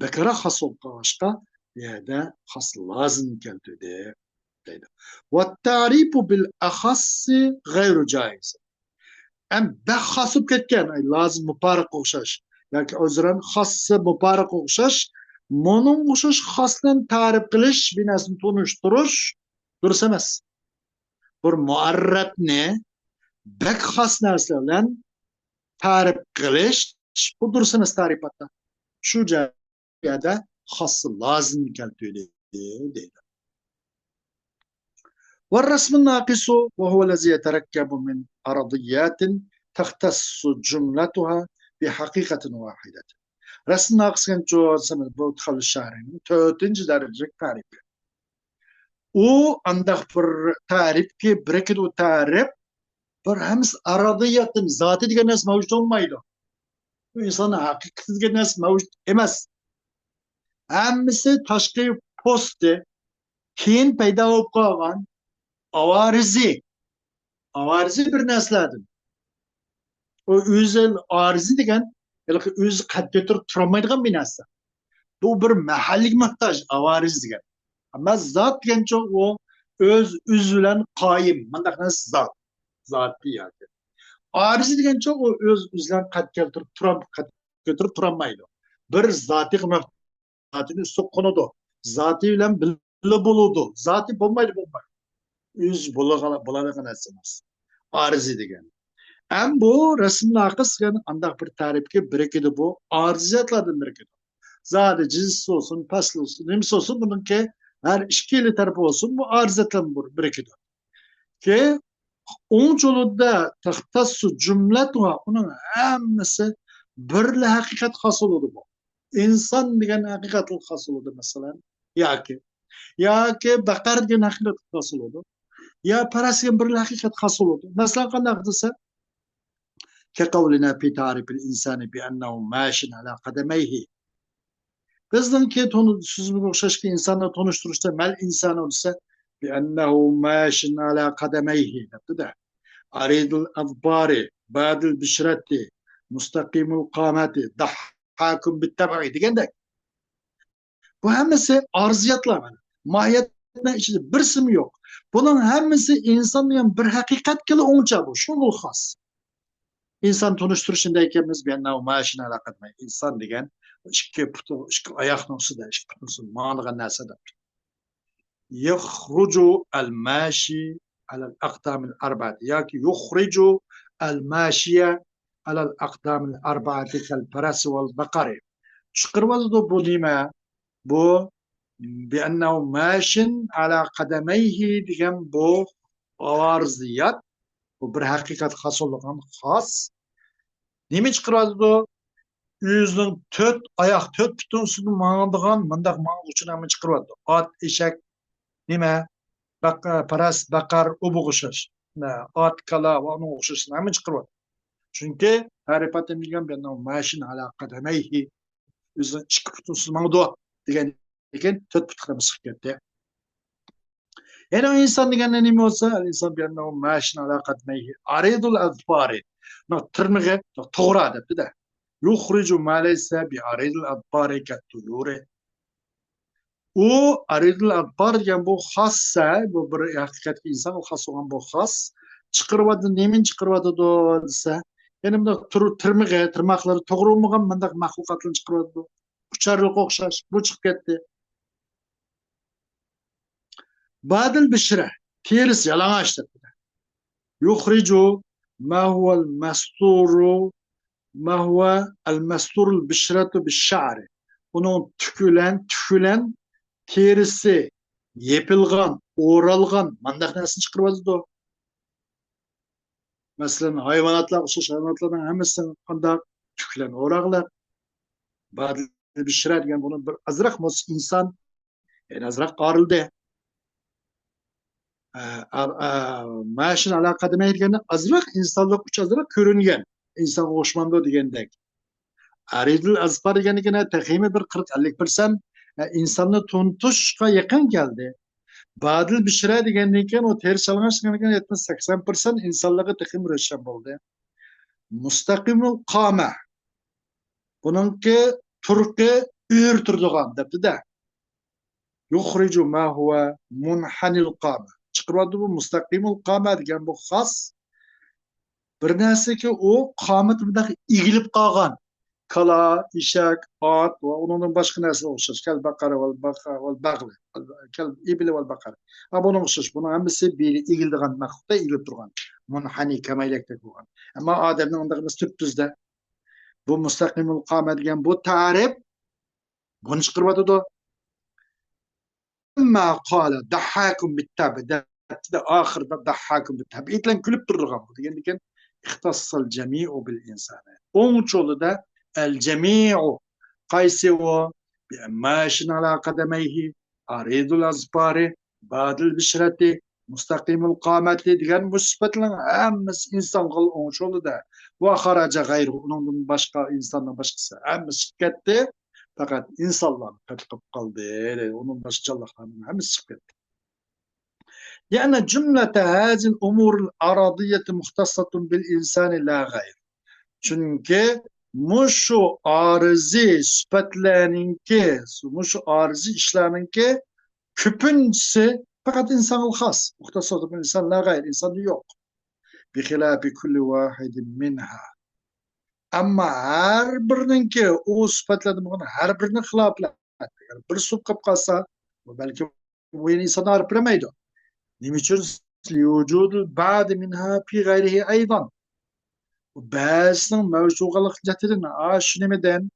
بەكرەك خاس بولۇپ قالغاچقا، بۇ يەردە خاسسى لازىم كەلتۈردى دەيدۇ. والتعريف بالأخص غير جائز. ئەم بەك خاس بولۇپ كەتكەن، ئەي، لازىم مۇپارىققا ئوخشاش ياكى ئۆزرەن خاسسى مۇپارىققا ئوخشاش، مۇنىڭغا ئوخشاش خاس بىلەن تەرىپ قىلىش، بىر نەرسىنى تونۇشتۇرۇش دۇرۇس ئەمەس. بىر مۇئەررەپنى بەك خاس نەرسە بىلەن تەرىپ قىلىش، بۇ دۇرۇس ئەمەس تەرىپاتتا. شۇ جەھەتتە يەردە خاسسى لازىم كەلتۈردى دەيدۇ. والرسم الناقص وهو الذي يتركب من عرضيات تختص جملتها بحقيقة واحدة. رەسىم ناقىس دېگەن چۆرسىمىز بۇ تەخەللۇس شەرھىنىڭ تۆتىنچى دەرىجىلىك تەرىپى. ئۇ ئانداق بىر تەرىپكى، بىرىكىدۇ تەرىپ، بىر ھەممىسى ئارادىياتتىن، زاتىي دېگەن نەرسە مەۋجۇت بولمايدۇ. بۇ ئىنساننىڭ ھەقىقىتى دېگەن نەرسە مەۋجۇت ئەمەس. ھەممىسى تاشقى پوستى، كېيىن پەيدا بولۇپ قالغان ئاۋارىزى. ئاۋارىزى بىر نەرسىلەردىن. ئۇ ئۆزى ئارىزى دېگەن، ھېلىقى ئۆزى قەد كۆتۈرۈپ تۇرالمايدىغان بىر نەرسە. بۇ بىر مەھەللىگە موھتاج، ئاۋارىز دېگەن. ئەمما زات دېگەنچە ئۇ ئۆز ئۆزى بىلەن قايىم، مۇنداق نەرسە زات. زاتىي ياكى. ئارىزى دېگەنچە ئۇ ئۆز ئۆزى بىلەن قەد كەلتۈرۈپ تۇرام-، قەد كۆتۈرۈپ تۇرالمايدۇ. بىر زاتىي زاتىنى ئۈستىگە قونىدۇ. زاتى بىلەن بىللە بولىدۇ. زاتى بولمايدۇ، بولمايدۇ. ئۆزى بولىدىغان، بولىدىغان نەرسە ئەمەس. ئارىزى دېگەن. ئەم بۇ رەسىم ناقىس دېگەن ئانداق بىر تەرىپكە بىرىكىدۇ بۇ. ئارىزىياتلاردىن بىرىكىدۇ. زادى جىنسى بولسۇن، پەسلى بولسۇن، نېمىسى بولسۇن، بۇنىڭكى ھەر ئىككىلا تەرىپى بولسۇن، بۇ ئارىزىياتلار بىر-، بىرىكىدۇ. كېيىن ئوڭ چولىدا تەختەسسۇ جۈملەتۇھا، ئۇنىڭ ھەممىسى بىرلا ھەقىقەت خاس بولىدۇ بۇ. ئىنسان دېگەن ھەقىقەتلىك خاس بولىدۇ، مەسىلەن. ياكى، ياكى بەقەر دېگەن ھەقىقەت خاس بولىدۇ. يا پەرەس دېگەن بىرلا ھەقىقەت خاس بولىدۇ. مەسىلەن، قانداق دېسە، كقولنا في تعريف الإنسان بأنه ماش على قدميه. بىزنىڭكى تونۇ-، سۆزىمىزگە ئوخشاشكى ئىنساننى تونۇشتۇرۇشتا مەل ئىنسانۇ دېسە، بأنه ماش على قدميه دەپتۇ-دە. عريض الأظفار، باد البشرة، مستقيم القامة، ضحاك بالطبع دېگەندەك. بۇ ھەممىسى ئارزىياتلار مانا. ماھىيەتنىڭ ئىچىدە بىرسىمۇ يوق. بۇنىڭ ھەممىسى ئىنسان دېگەن بىر ھەقىقەتكىلا ئوڭچە بۇ، شۇڭا خاس. ئىنسان تونۇشتۇرۇشىنى دەيكەنمىز، بأنه ماش على قدميه. ئىنسان دېگەن ئىككى پۇتى، ئىككى ئاياقنىڭ ئۈستىدە، ئىككى پۇتنىڭ ئۈستىدە ماڭىدىغان نەرسە دەپتۇ. يخرج الماشي على الأقدام الأربعة ياكى يخرج الماشي على الأقدام الأربعة كالفرس والبقر. چىقىرىۋاتىدۇ بۇ نېمە؟ بۇ بأنه ماش على قدميه دېگەن بۇ ئارزىيات، بۇ بىر ھەقىقەت خاس بولغان خاس. نېمە چىقىرىۋاتىدۇ؟ ئۆزىنىڭ تۆت ئاياق، تۆت پۇتىنىڭ ئۈستىدە ماڭىدىغان مۇنداق ماڭغۇچىنى ھەممە چىقىرىۋاتىدۇ. ئات، ئېشەك، نېمە؟ باق-، پەرەس، بەقەر، ئۇ بۇغا ئوخشاش. نە، ئات، كالا ۋە ئۇنىڭغا ئوخشاشلارنى ھەممە چىقىرىۋاتىدۇ. چۈنكى تەرىپات دېگەن بۇ يەردە ماش على قدميه، ئۆزىنىڭ ئىككى پۇتىنىڭ ئۈستىدە ماڭىدۇ دېگەندىن كېيىن تۆت پۇتلۇق ئەمەس چىقىپ كەتتى. يەنى ئىنسان دېگەندە نېمە بولسا، الإنسان بأنه ماش على قدميه عريض الأظفار. مانا تىرنىقى توغرا دەپتۇ-دە. يخرج ما ليس بعريض الأظفار كالطيور. ئۇ عريض الأظفار دېگەن بۇ خاس، بۇ بىر ھەقىقەتكى ئىنسانغا خاس بولغان بۇ خاس. چىقىرىۋاتىدۇ، نېمىنى چىقىرىۋاتىدۇ دېسە، يەنە مۇنداق تۇر-، تىرمىقى، تىرماقلىرى توغرا بولمىغان مۇنداق مەخلۇقاتلارنى چىقىرىۋاتىدۇ. ئۇچارلىققا ئوخشاش، بۇ چىقىپ كەتتى. باد البشرة، تېرىسى يالىڭاچ دەپتۇ. يخرج ما هو المستور، ما هو المستور البشرة بالشعر. ئۇنىڭ تۈكى بىلەن، تۈكى بىلەن تېرىسى يېپىلغان، ئورالغان مانداق نەرسىنى چىقىرىۋاتىدۇ. مەسىلەن، ھايۋاناتلارغا ئوخشاش، ھايۋاناتلارنىڭ ھەممىسى قانداق؟ تۈك بىلەن ئوراقلىق. باد البشرة دېگەن بۇنى بىر ئازراق بولسا ئىنسان، يەنى ئازراق ئارىلدى. ئە، ئە، ئە، ماشىن ئالا قەدەمەي دېگەندە ئازراق ئىنسانلىق ئۈچ ئازراق كۆرۈنگەن. ئىنسانغا ئوخشىمامدۇ دېگەندەك. ئارىدۇل ئەزپار دېگەندىكىنە تېخىمۇ بىر قىرىق ئەللىك پىرسەنت، ئە، ئىنساننى تونۇتۇشقا يېقىن كەلدى. بادىل بىشرە دېگەندىن كېيىن، ئۇ تېرىش يالىڭاچ دېگەندىن كېيىن يەتمىش سەكسەن پىرسەنت ئىنسانلىقى تېخىمۇ روشەن بولدى. مۇستەقىمۇل قامە. بۇنىڭكى تۇرقى ئۆرە تۇرىدىغان دەپتۇ-دە. يخرج ما هو منحني القامة. چىقىرىۋاتىدۇ بۇ مۇستەقىمۇل قامە دېگەن بۇ خاس بىر نەرسىكى، ئۇ قامىتى مۇنداق ئېگىلىپ قالغان. كالا، ئېشەك، ئات ۋە ئۇنىڭدىن باشقا نەرسىلەر ئوخشاش. كەل بەقەرە ۋەل بەقە-، ۋەل بەغلى. كەل ئىبلى ۋەل بەقەرە. ھە، بۇنىڭغا ئوخشاش. بۇنىڭ ھەممىسى بىرى ئېگىلىدىغان مەخلۇقتا ئېگىلىپ تۇرغان. مۇنھەنى كەمەيلەكتەك بولغان. ئەمما ئادەمنىڭ ئۇنداق ئەمەس، تۈپتۈزدە. بۇ مۇستەقىمۇل قامە دېگەن بۇ تەرىپ بۇنى چىقىرىۋاتىدۇ. أما قال ضحاك بالتاء دەپتىدە، ئاخىرىدا ضحاك بالتاء. تەبىئەت بىلەن كۈلۈپ تۇرىدىغان بۇ دېگەندىكىن، اختص الجميع بالإنسان. ئوڭ چولىدا الجميع قايسى ئۇ؟ ماشىن ئالا قەدەمەيھى، ئارىدۇل ئەزپارى، بادىل بىشرەتى، مۇستەقىمۇل قامەتى دېگەن بۇ سۈپەتلەرنىڭ ھەممىسى ئىنسانغا ئوڭ چولىدا. ۋە خەرەجە غەيرۇ، ئۇنىڭدىن باشقا ئىنساننىڭ باشقىسى ھەممىسى چىقىپ كەتتى. پەقەت ئىنسانلارنى قېلىپ قالدى. ئۇنىڭ باشقا جانلىقلارنىڭ ھەممىسى چىقىپ كەتتى. لأن جملة هذه الأمور العارضية مختصة بالإنسان لا غير. چۈنكى مۇشۇ ئارىزى سۈپەتلەرنىڭكى، مۇشۇ ئارىزى ئىشلارنىڭكى كۆپىنچىسى پەقەت ئىنسانغا خاس. مۇختصاتۇ بىل ئىنسان لا غەير، ئىنساندا يوق. بخلاف كل واحد منها. ئەمما ھەر بىرىنىڭكى ئۇ سۈپەتلەردىن بولغان ھەر بىرىنىڭ خىلاپلىرى، ئەگەر بىر سۇپ قاپ قالسا، بۇ بەلكى بۇ يەنە ئىنساننى ئايرىپ بېرەلمەيدۇ. نېمە ئۈچۈن؟ لوجۇدۇل بەزى مىنھا پى غەيرىھى ئەيزەن. بەزىسىنىڭ مەۋجۇت بولغانلىقى جەھىتىدىن، ئاشۇ نېمىدىن،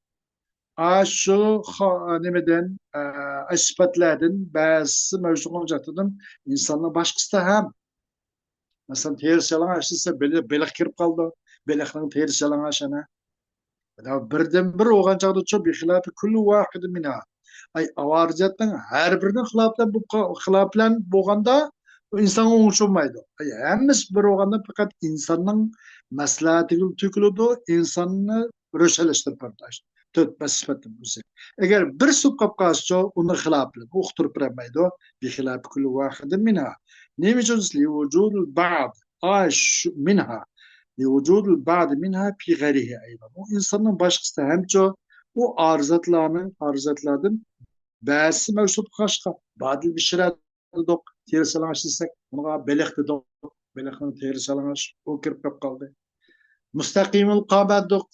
ئاشۇ خا-، نېمىدىن، ئە، ئاشۇ سۈپەتلەردىن بەزىسى مەۋجۇت بولغان جەھىتىدىن ئىنساننىڭ باشقىسىدا ھەم. مەسىلەن، تېرىسى يالىڭاچ دېسە، بېلى-، بېلىق كىرىپ قالىدۇ. بېلىقنىڭ تېرىسى يالىڭاچ ئەنە. بىردىن بىر بولغان چاغدىچۇ، بخلاف كل واحد مىنھا. ئەي، ئاۋارىجەتنىڭ ھەر بىرىنىڭ خىلاپى بىلەن بولغاندا، ئۇ ئىنسانغا ئوڭشىلمايدۇ. ئەي، ھەممىسى بىر بولغاندا پەقەت ئىنساننىڭ مەسلىھەتىگە تۆكۈلىدۇ، ئىنساننى روشەنلەشتۈرۈپ بېرىدۇ. تۆت بەش سۈپەتتىن بىرسى. ئەگەر بىر سۇپ قاپ قالسىچۇ، ئۇنىڭ خىلاپى بىلەن ئۇقتۇرۇپ بېرەلمەيدۇ. بخلاف كل واحد مىنھا. نېمە ئۈچۈن؟ لوجۇدۇل بەزى، ئاي، شۇ، مىنھا. لوجۇدۇل بەزى مىنھا پى غەيرىھى ئەيزەن. ئۇ ئىنساننىڭ باشقىسىدا ھەمچۇ ئۇ ئارىزاتلارنىڭ، ئارىزاتلاردىن بەزىسى مەۋجۇت بولغاچقا، بادىل بىشرە دېدۇق، تېرىسى يالىڭاچ دېسەك، ئۇنىڭغا بېلىق دېدۇق، بېلىقنىڭ تېرىسى يالىڭاچ، ئۇ كىرىپ قېلىپ قالدى. مۇستەقىمۇل قامە دېدۇق،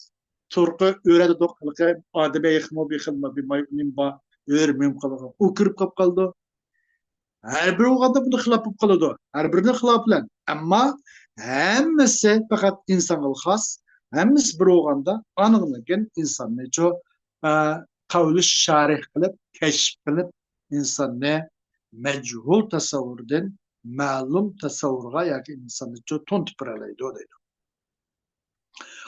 تۇرقى ئۆرە دېدۇق، ھېلىقى ئادەم ئېيىقمۇ بىخىل، بىر ماي-، نېمە بار، ئۆرە مېڭىپ قالغان، ئۇ كىرىپ قېلىپ قالىدۇ. ھەر بىرى بولغاندا بۇنىڭ خىلاپى بولۇپ قالىدۇ. ھەر بىرىنىڭ خىلاپى بىلەن. ئەمما ھەممىسى پەقەت ئىنسانغا خاس، ھەممىسى بىر بولغاندا ئانىڭدىن كېيىن ئىنساننىچۇ، ئە، قەۋلى شارىھ قىلىپ، كەشىپ قىلىپ، ئىنساننى مەجھۇل تەسەۋۋۇردىن مەلۇم تەسەۋۋۇرغا ياكى ئىنساننىچۇ تونۇتۇپ بېرەلەيدۇ دەيدۇ.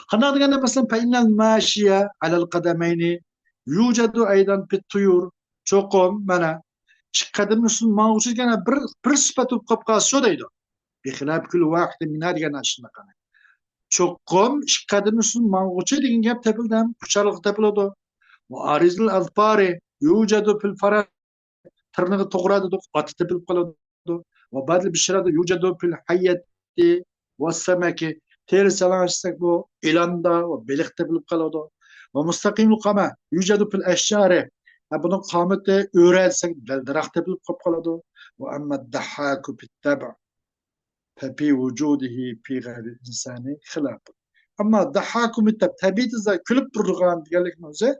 قانداق دېگەندە، مەسىلەن، فإن الماشي على القدمين يوجد أيضا في الطيور. چوقۇم، مانا، ئىككى قەدەمنىڭ ئۈستىدە ماڭغۇچى دېگەن بىر، بىر سۈپەت بولۇپ قاپ قالسىچۇ دەيدۇ. بخلاف كل واحد منها دېگەن ئاشۇنداق. چوقۇم ئىككى قەدەمنىڭ ئۈستىدە ماڭغۇچى دېگەن گەپ تېپىلدى، ئۇچارلىقتا تېپىلىدۇ. وعارض الأظفار يوجد في الفرس. تىرنىقى توغرا دېدۇق، ئاتتا تېپىلىپ قالىدۇ. وبعض البشرة يوجد في الحية والسمك. تېرىسى يالىڭاچ دېسەك، بۇ ئىلاندا ۋە بېلىق تېپىلىپ قالىدۇ. ومستقيم القامة يوجد في الأشجار. ھە، بۇنىڭ قامىتى ئۆرە دېسەك، دەل-دەرەخ تېپىلىپ قېلىپ قالىدۇ. وأما الضحاك بالطبع ففي وجوده في غير الإنسان خلاف. ئەمما ضحاك بالطبع، تەبىئىتى كۈلۈپ تۇرىدىغان دېگەنلىكنىڭ ئۆزى،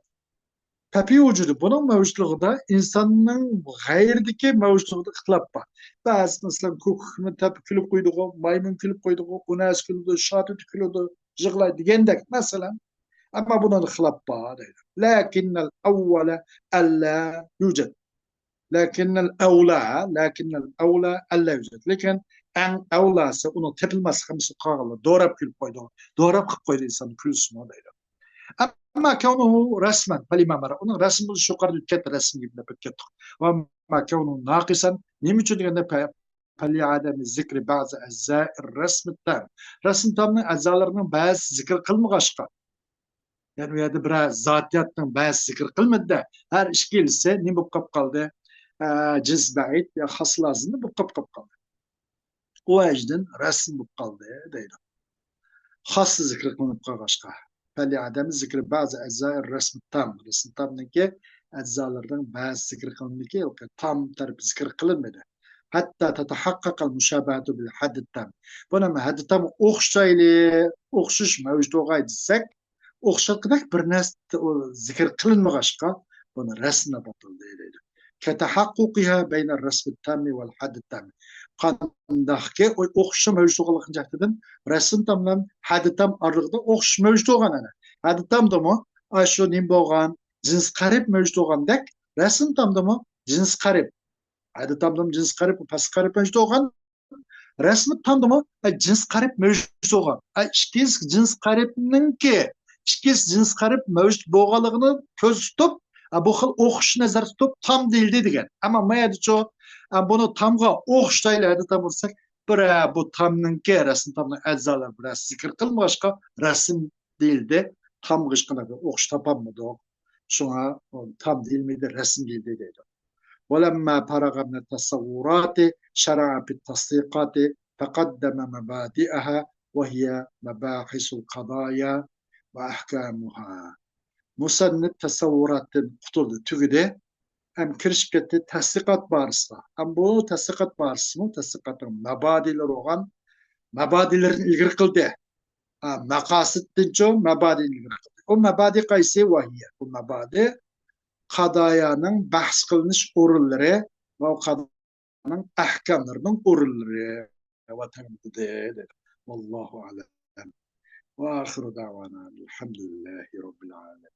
ففي وجوده، بۇنىڭ مەۋجۇتلۇقىدا ئىنساننىڭ غەيرىدىكى مەۋجۇتلۇقىدا ئىختىلاپ بار. بەزى، مەسىلەن، كۆكۈكمۇ تېپىپ كۈلۈپ قويىدىغۇ، مايمۇن كۈلۈپ قويىدىغۇ، ئۇنەسى كۈلىدۇ، شاتۇتى كۈلىدۇ، يىغلايدۇ دېگەندەك، مەسىلەن. ئەمما بۇنىڭدا خىلاپ بار دەيدۇ. لكن الأولى ألا يوجد. لكن الأولى، لكن الأولى ألا يوجد. لېكىن ئەڭ ئەۋلاسى ئۇنىڭ تېپىلماسلىقى، مىسال قالغانلار دوراپ كۈلۈپ قويىدۇ، دوراپ قىلىپ قويىدۇ ئىنساننى كۈلسىمۇ دەيدۇ. أما كونه رسما فلما مر. ئۇنىڭ رەسىم بولۇشى يۇقىرىدا ئۆتۈپ كەتتى، رەسىم گېپىنى ئۆتۈپ كەتتۇق. وأما كونه ناقصا، نېمە ئۈچۈن دېگەندە، فلعدم ذكر بعض أجزاء الرسم التام. رەسىم تامنىڭ ئەزالىرىنىڭ بەزىسى زىكىر قىلمىغاچقا، يەنى ئۇ يەردە بىرەر زاتىياتنىڭ بەزىسى زىكىر قىلمىدى-دە، ھەر ئىككىلىسى نېمە بولۇپ قاپ قالدى؟ ئە، جىنس بەئىد يا خاس لازىم بولۇپ قاپ، قاپ قالدى. ئۇ ۋەجدىن رەسىم بولۇپ قالدى دەيدۇ. خاسسى زىكىر قىلىنىپ قالغاچقا. فلعدم ذكر بعض أجزاء الرسم التام. رەسىم تامنىڭكى ئەزالىرىنىڭ بەزىسى زىكىر قىلىندىكى، تام تەرىپى زىكىر قىلىنمىدى. حتى تتحقق المشابهة بالحد التام. بۇنى ھەددى تام ئوخشايلى، ئوخشىشىش مەۋجۇت بولغاي دېسەك، ئوخشاتقۇدەك بىر نەرسە ئۇ زىكىر قىلىنمىغاچقا، بۇنى رەسىم دەپ ئاتىلىدۇ دەيدۇ. كتحققها بين الرسم التام والحد التام. قانداقكى ئوخشىشىش مەۋجۇت بولغانلىقى جەھىتىدىن رەسىم تام بىلەن ھەددى تام ئارىلىقىدا ئوخشىشىش مەۋجۇت بولغان ئەنە. ھەددى تامدىمۇ ئاشۇ نېمە بولغان، جىنس قەرىب مەۋجۇت بولغاندەك، رەسىم تامدىمۇ جىنس قەرىب، ھەددى تامدىمۇ جىنس قەرىب، پەسلى قەرىب مەۋجۇت بولغان، رەسىم تامدىمۇ، ئە، جىنس قەرىب مەۋجۇت بولغان. ئە، ئىككىنچى جىنس قەرىبنىڭكى، ئىككىنچى جىنس قەرىب مەۋجۇت بولغانلىقىنى كۆزدە تۇتۇپ، ئە، بۇ خىل ئوخشىشىش نەزەردە تۇتۇپ تام دېيىلدى دېگەن. ئەمما ما يەردىچۇ، ئە، بۇنى تامغا ئوخشايلى ھەددى تام دېسەك، بىر، ئە، بۇ تامنىڭكى رەسىم تامنىڭ ئەزالىرى بىر زىكىر قىلمىغاچقا رەسىم دېيىلدى. تامغا ھېچقانداق بىر ئوخشىتىپ تاپالمىدۇق. شۇڭا تام دېيىلمەيدۇ، رەسىم دېيىلدى دەيدۇ. ولما فرغ من التصورات شرع في التصديقات فقدم مبادئها وهي مباحث القضايا وأحكامها. مۇسەننىپ تەسەۋۋۇراتتىن قۇتۇلدى، تۈگىدى. ئەم كىرىشىپ كەتتى تەسدىقات بارىسىغا. ئەم بۇ تەسدىقات بارىسىمۇ تەسدىقاتنىڭ مەبادىلىرى بولغان، مەبادىلىرىنى ئىلگىرى قىلدى. ئا، مەقاسىدتىنچۇ مەبادىنى ئىلگىرى قىلدى. ئۇ مەبادى قايسى؟ ۋەھىيە. بۇ مەبادى قادايانىڭ بەھس قىلىنىش ئورۇنلىرى ۋە قادايانىڭ ئەھكاملىرىنىڭ ئورۇنلىرى ۋە تەرتىبى دېدى. والله أعلم. وآخر دعوانا الحمد لله رب العالمين.